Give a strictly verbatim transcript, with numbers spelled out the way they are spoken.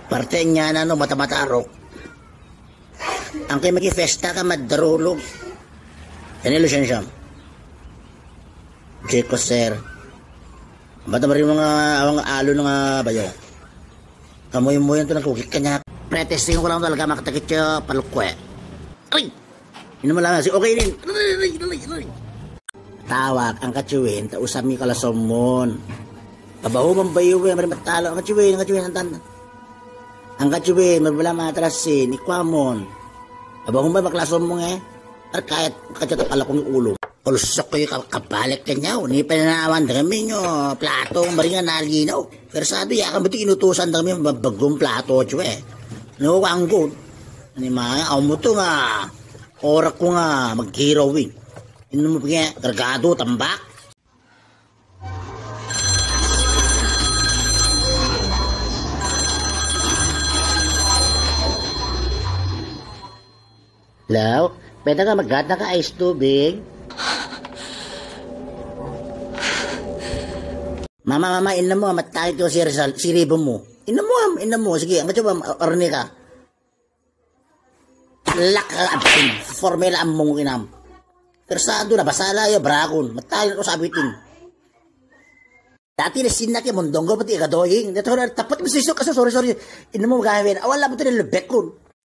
Parte ñan anu mata-mata arok. Angke meki festa ka mat deruluk. Ini lu sensom. Jeko ser. Mata meri mga awang alun nga bayo. Kamu yang moyan tu nak kuki kenyak. Practicing ulang tu lagam aku tak kecil pelukwe. Oi. Ini malah si oke ini. Tawak angkat cuin tak usah mi kala somon. Abahu membayu we meri metalo angkat cuin angkat cuin antan. Angkat cuin merbela materasin ikuamon. Abahu membayu makala somon eh. Terkait kaca tak kala kung ulung. Kalau sok ke ka- kabalik ke nyau ni penawan demi nyo plato meringan nali no. Kersadu ya kan betul inutusan demi begum plato cuy. No wangkut. Ni ma au mutu nga. Ora ku nga magiro win. Inu mu pige kergadu tembak. Lau, peta ka megat na ka ais tubig. Mama, mama, inemu amat tai tu sir sal siri bemu. Inemu am, inemu sigi, angkat coba am, orni ka. Lak abin, formela amung inam. Tersadu na basala ya berakun, metai terus abitin. Tati de sinak ya mondonggo peti ka doing. Dia tahu dah tapat mesti sok kasar sorry sorry. Inemu gawen, awal lah betul dia lebekun.